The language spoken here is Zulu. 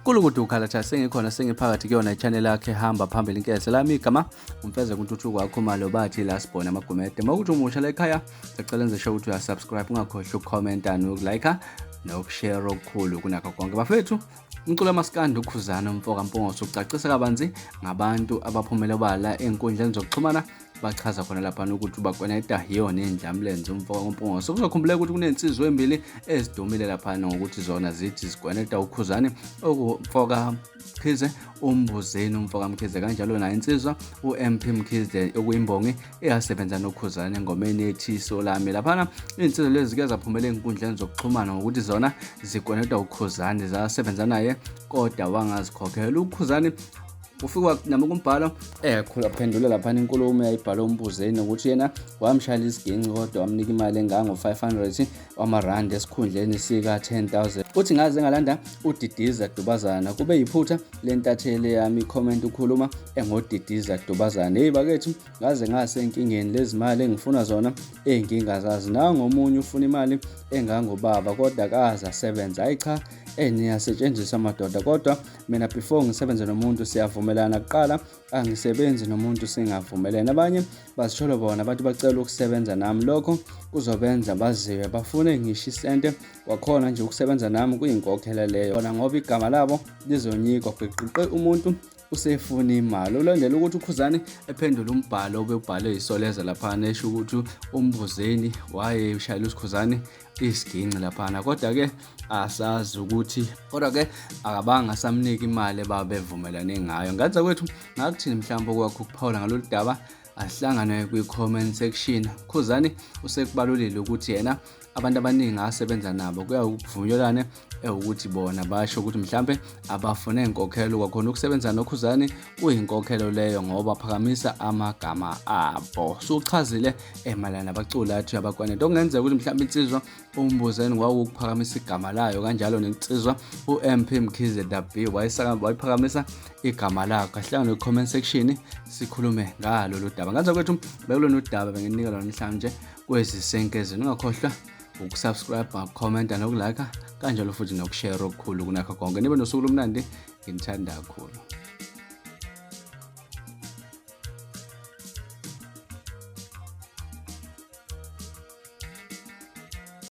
Kulukudu ukhalatha sengikhona sengiphakathi kuyona i-channel yakhe hamba phambili inkese lami igama umfeze kuntuthuko wakhumalo bathi la sibhona amagumede uma ukuthi umusha la ekhaya sacela enze sure ukuthi uyasubscribe ungakhohlwa ukukhomenta nokulike nokushare okukhulu kunakho konke bafethu. Umculo wamaskandi uKhuzani umfoka Mpungose ucacisa kabanzi ngabantu abaphumele obala ey'nkundleni zokuxhumana bachaza khona laphana ukuthi uBakweneta yiyona indlamlenze umfoka kuMpungose. Kuzokhumbuleka ukuthi kuney'nsizwa ey'mbili ezidumile laphana ngokuthi zona zithi zikweneta uKhuzani okumfoka Mkhize uMbuzeni umfoka Mkhize kanjalo nayo insizwa uMP Mkhize okuyimbongi eyasebenza noKhuzani engomeni ethi Iso Lami. Laphana iy'nsizwa lezi zike zaphumela ey'nkundleni zokuxhumana ngokuthi zona zikwenetwa uKhuzani zasebenza naye kodwa wangazikhokhela uKhuzani. Ufika nami kumbhalo phendula laphana inkulumo eyayibhalwe uMbuzeni ukuthi yena wamshayela isiginci kodwa wamnika imali engango-500 wamarandi esikhundleni sika-10,000. Uthi ngaze ngalanda uDidiza Dubazana kube yiphutha lentatheli yami comment ukhuluma engoDidiza Dubazana. Hey bakethu, ngaze ngasenkingeni lezimali engifuna zona engingazazi. Nangomunye ufuna imali engangobaba kodwa kaze asebenze. Hayi cha, niyasetshenziswa madoda, kodwa mina before ngisebenze nomuntu siyavumelana kuqala, angisebenzi nomuntu singavumelene. Abanye bazisholo bona bathi bacela ukusebenza nami, lokho kuzobenza baziwe bafune ngisho isente wakhona nje ukusebenza nami kuyinkokhelo leyo bona ngoba igama labo lizonyikwa gwiqiqe umuntu usefuna imali. Ulandela ukuthi uKhuzani ephendula umbhalo obebhalwe yiSoleza laphana esho ukuthi uMbuzeni wayeshayela uSikhuzani isiginci laphana, kodwa-ke asazi ukuthi kodwa-ke akabanga samnika imali ababevumelane ngayo. Ngathi kwethu ngakuthini mhlawumbe okwakho ukuphawula ngalolu daba, asihlangane kwi-comment section. Khuzani usekubalulile ukuthi yena abantu abaningi asebenza nabo kuyakuvunyelwane ewukuthi bona basho ukuthi mhlambe abafune inkokhelo kwakhona ukusebenza noKhuzani kuyinkokhelo leyo ngoba phakamisa amagama abo. Suchazile emalana nabaculi athi abakwaneta okungenzeka ukuthi mhlambe insizwa uMbuzeni wawukuphakamisa igama layo kanjalo nensizwa uMP Mkhize Dabi wayiphakamisa igama lakho. Ahlangane kwi-comment section sikhulume ngalo lolu daba. Ngathi kwethu bekulona udaba benginika lona namhlanje kwezisenkezini. Ungakhohlwa ukusubscribe, ukukhomenta nokulike kanjalo futhi nokushare okukhulu kunakho konke. Nibe nosuku olumnandi, nginithanda kakhulu.